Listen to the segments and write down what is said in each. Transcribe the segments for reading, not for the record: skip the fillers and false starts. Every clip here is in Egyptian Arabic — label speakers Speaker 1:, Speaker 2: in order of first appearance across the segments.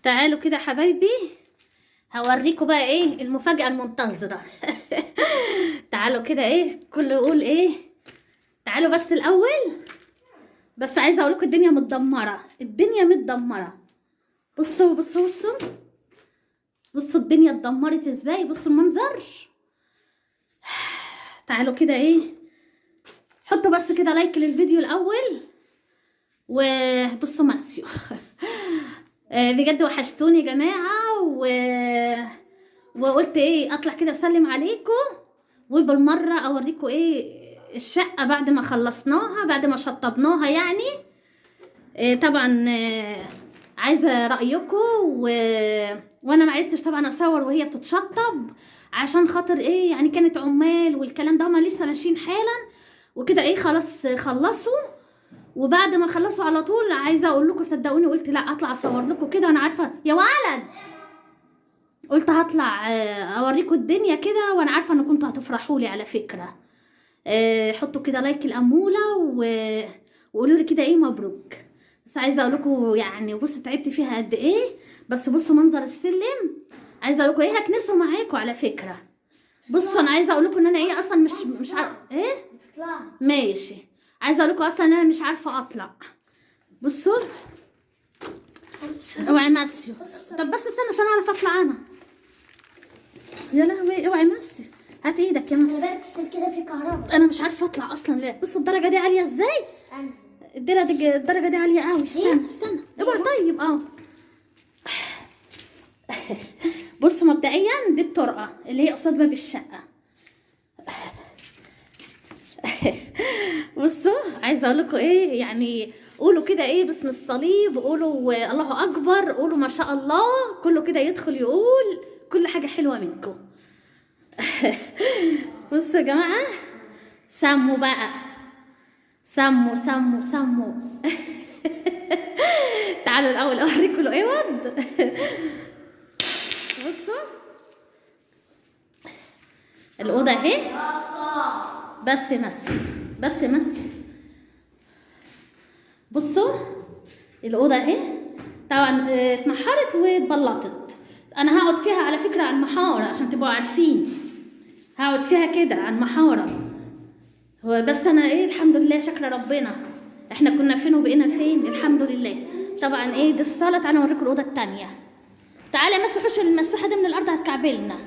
Speaker 1: تعالوا كده يا حبايبي، هوريكم بقى ايه المفاجأة المنتظرة. تعالوا كده، ايه كله يقول ايه. تعالوا بس الاول، بس عايزة اقولكم الدنيا متدمرة، الدنيا متدمرة. بصوا بصوا بصوا بصوا الدنيا اتدمرت ازاي، بصوا المنظر. تعالوا كده ايه، حطوا بس كده like للفيديو الاول، وبصوا ماسيو. بجد وحشتوني يا جماعة، وقلت ايه اطلع كده اسلم عليكم، وبالمرة اوريكم ايه الشقة بعد ما خلصناها، بعد ما شطبناها يعني. طبعا عايزة رأيكم، وانا ما عرفتش طبعا اصور وهي بتتشطب، عشان خاطر ايه يعني كانت عمال والكلام ده، هما لسه ماشيين حالا وكده ايه، خلاص خلصوا. وبعد ما خلصوا على طول عايزه اقول لكم صدقوني قلت لا اطلع اصور لكم كده، انا عارفه يا ولد، قلت هطلع اوريكم الدنيا كده، وانا عارفه ان كنتوا هتفرحوا لي على فكرة. حطوا كده like الاموله وقولوا لي كده ايه مبروك. بس عايزه اقول لكم يعني بصوا تعبت فيها قد ايه، بس بصوا منظر السلم. عايزه اقول لكم ايه، هكنسه معاكم على فكرة. بصوا انا عايزه اقول لكم ان انا ايه اصلا مش عارفه ايه، ماشي. عايزه اقول لكم اصلا ان انا مش عارفه اطلع. بصوا اوعي ماسيو، طب بس استنى عشان اعرف اطلع انا. يا لهوي اوعي ماسيو، هات ايدك يا ماسيو.
Speaker 2: بس كده في كهرباء،
Speaker 1: انا مش عارفه اطلع اصلا. لا بصوا الدرجة دي عالية ازاي، الدرجة دي عالية قوي. استنى استنى اوعي. طيب بصوا مبدئيا دي الطرقه اللي هي قصاد باب الشقة. بصوا عايزه اقول لكم ايه يعني، قولوا كده ايه باسم الصليب، قولوا الله اكبر، قولوا ما شاء الله، كله كده يدخل يقول كل حاجة حلوة منكم. بصوا يا جماعة، سموا بقى، سموا سموا سموا. تعالوا الاول اوريكم الاوض. بصوا الاوضة اهي، بس ماشي بس ماشي. بصوا الاوضة اهي، طبعا اتمحرت واتبلطت. انا هقعد فيها على فكرة على المحاره عشان تبقوا عارفين، هقعد فيها كده على المحاره. هو بس انا ايه الحمد لله شكر ربنا، احنا كنا فين وبقينا فين الحمد لله. طبعا ايه دي الصاله. تعالوا اوريكم الاوضة الثانية. تعالى ما تروحوش المساحة دي من الارض هتكعبلنا.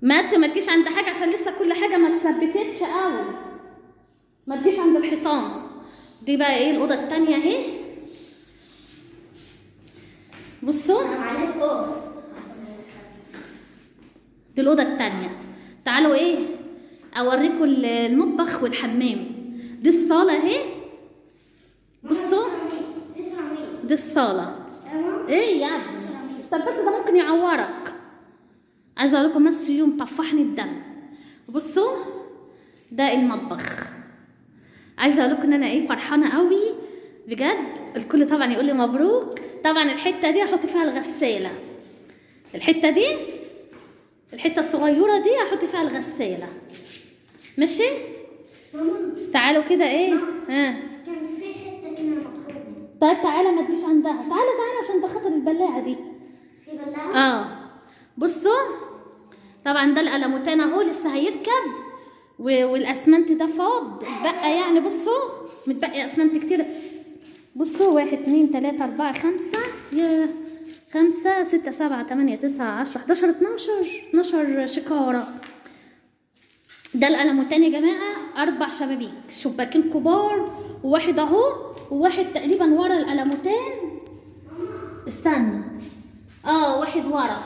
Speaker 1: ماسي ما تجيش عند حاجة عشان لسه كل حاجة ما تثبتتش قوي، ما تجيش عند الحيطان. دي بقى ايه الاوضة الثانية اهي. بصوا دي الاوضة الثانية. تعالوا ايه اوريكم المطبخ والحمام. دي الصاله اهي. بصوا دي الصاله. ايه يا ابني؟ طب بس ده ممكن يعورك. عايزه اقول لكم مس يوم طفحني الدم. بصوا ده المطبخ. عايزه اقول لكم ان انا ايه فرحانة قوي بجد. الكل طبعا يقول لي مبروك. طبعا الحتة دي هحط فيها الغسالة، الحتة دي، الحتة الصغيرة دي هحط فيها الغسالة. ماشي تعالوا كده ايه. ها
Speaker 2: كان في حتة كده مخرومه.
Speaker 1: طيب تعالى ما تجيش عندها، تعالى تعالى عشان ده خاطر البلاعة دي.
Speaker 2: في بلاعه؟
Speaker 1: بصوا طبعا ده القلموتان اهو لسه هيركب، والاسمنت ده فاض اتبقى يعني. بصوا متبقي اسمنت كتير. بصوا 1 2 3 4 5 يا 5 6 7 8 9 10 11 12 12 شكاره. ده القلموتان يا جماعة، 4 شبابيك، شباكين كبار وواحد اهو وواحد تقريبا ورا القلموتان. استنى واحد ورا.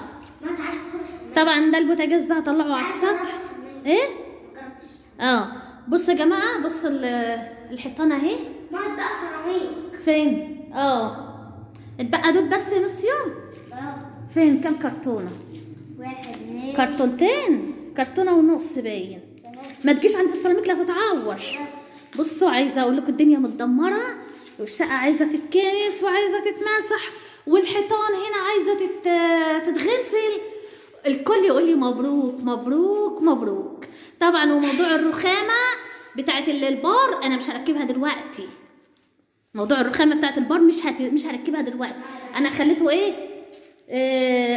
Speaker 1: طبعا ده البوتاجاز ده هطلعه على السطح. ايه بصوا يا جماعة، بصوا الحيطان اهي.
Speaker 2: ما اتبقى سيراميك
Speaker 1: فين؟ اتبقى دول بس يا مسيو. فين؟ كام كرتونة؟
Speaker 2: 1 2
Speaker 1: كرتونتين، كرتونة ونص باين. ما تجيش عند السيراميك لا تتعور. بصوا عايزه اقول لكم الدنيا متدمره، والشقه عايزه تتكنس وعايزه تتمسح، والحيطان هنا عايزه تتغسل. الكل يقول لي مبروك مبروك مبروك. طبعا وموضوع الرخامه بتاعت البار انا مش هركبها دلوقتي، موضوع الرخامه بتاعت البار مش هركبها دلوقتي. انا خليته ايه،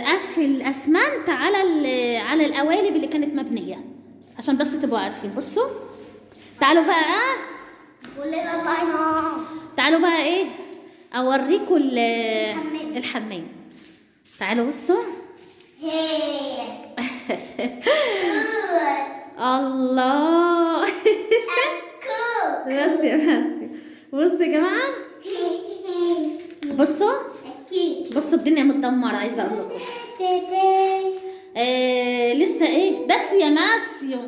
Speaker 1: قفل اسمنت على القوالب اللي كانت مبنية، عشان بس تبقوا عارفين. بصوا تعالوا بقى، تعالوا بقى ايه اوريكم الحمام. تعالوا بصوا. الله. بس يا ماسي، بصوا يا جماعة، بصوا بصوا الدنيا متدمره، عايزه اقول لكم. لسه ايه بس يا ماسيو،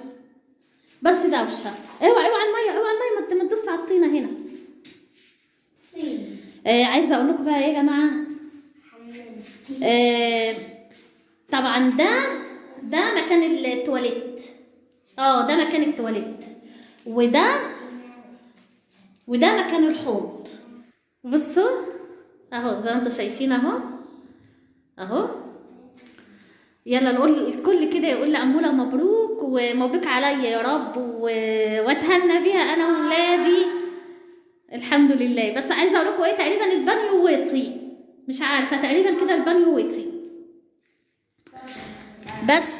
Speaker 1: بس دوشه. اوعى اوعى المية، اوعى المية، ما تدوس على الطينه هنا. عايزه اقول لكم بقى ايه يا جماعة، طبعا ده مكان التواليت. ده مكان التواليت، وده مكان الحوض. بصوا اهو زي ما انتم شايفين اهو اهو. يلا نقول الكل كده يقول لأمولة مبروك، ومبروك عليا يا رب، واتهنى بيها انا وولادي الحمد لله. بس عايزه اقول لكم ايه، تقريبا البانيو وطي، مش عارفه، تقريبا كده البانيو وطي. بس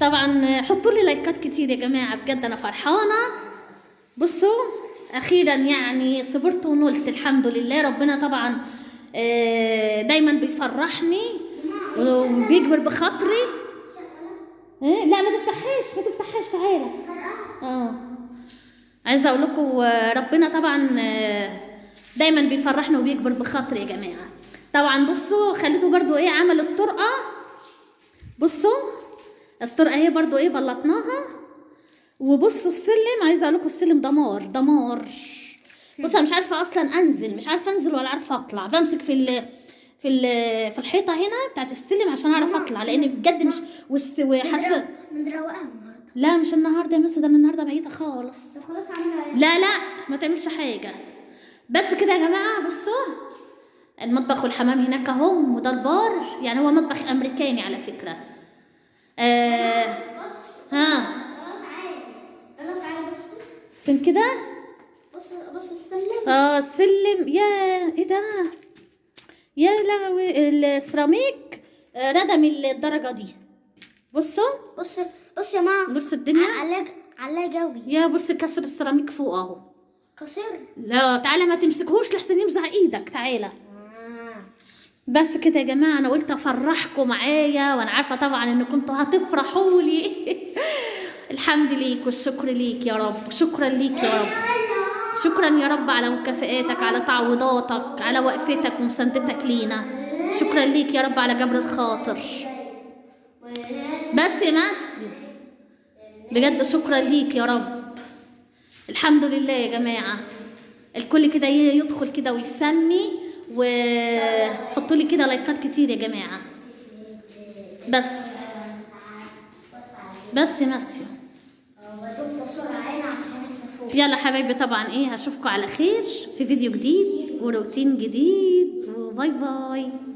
Speaker 1: طبعا حطوا لي لايكات كتير يا جماعة، بجد انا فرحانة. بصوا اخيرا يعني صبرت ونلت الحمد لله. ربنا طبعا دايما بيفرحني وبيكبر بخاطري. لا ما تفتحهاش، ما تفتحهاش، تعالى. عايزه اقول لكم ربنا طبعا دايما بيفرحنا وبيكبر بخاطري يا جماعة. طبعا بصوا خليته برضو ايه، عمل الطرقه. بصوا الطرقه اهي برضو ايه بلطناها. وبصوا السلم، عايزه اقول لكم السلم دمار دمار. بصوا انا مش عارفه اصلا انزل، مش عارفه انزل ولا عارفه اطلع، بمسك في في الحيطة هنا بتاعت السلم عشان اعرف اطلع، لان بجد مش وحاسه
Speaker 2: بنروقها النهارده.
Speaker 1: لا مش النهارده يا مس، ده انا النهارده بعيدة خالص.
Speaker 2: طب خلاص عامله.
Speaker 1: لا لا ما تعملش حاجة. بس كده يا جماعة. بصوا المطبخ والحمام هناك اهم، وده البار، يعني هو مطبخ امريكاني على فكرة.
Speaker 2: بص
Speaker 1: ها
Speaker 2: تعالى تعالى، بص
Speaker 1: فين كده،
Speaker 2: بص بص السلم.
Speaker 1: السلم، يا ايه ده يا لهوي، السيراميك ردم الدرجة دي. بصوا
Speaker 2: بص بص يا ماما،
Speaker 1: بص الدنيا
Speaker 2: على جوي.
Speaker 1: يا بص كسر السيراميك فوق اهو،
Speaker 2: كسر.
Speaker 1: لا تعالى ما تمسكهوش لحسن يمزع ايدك، تعالى. بس كده يا جماعة، انا قلت افرحكم معايا، وانا عارفه طبعا انكم انتوا هتفرحوا لي. الحمد ليك والشكر ليك يا رب، شكرا ليك يا رب، شكرا يا رب على مكافئاتك، على تعويضاتك، على وقفتك ومساندتك لينا. شكرا ليك يا رب على جبر الخاطر. بس يا ماسي بجد شكرا ليك يا رب. الحمد لله يا جماعة. الكل كده يدخل كده ويسمي، وحطوا لي كده لايكات كتير يا جماعة. بس بس يا ماسيو. يلا حبايبي، طبعا ايه، هشوفكم على خير في فيديو جديد وروتين جديد، و bye bye.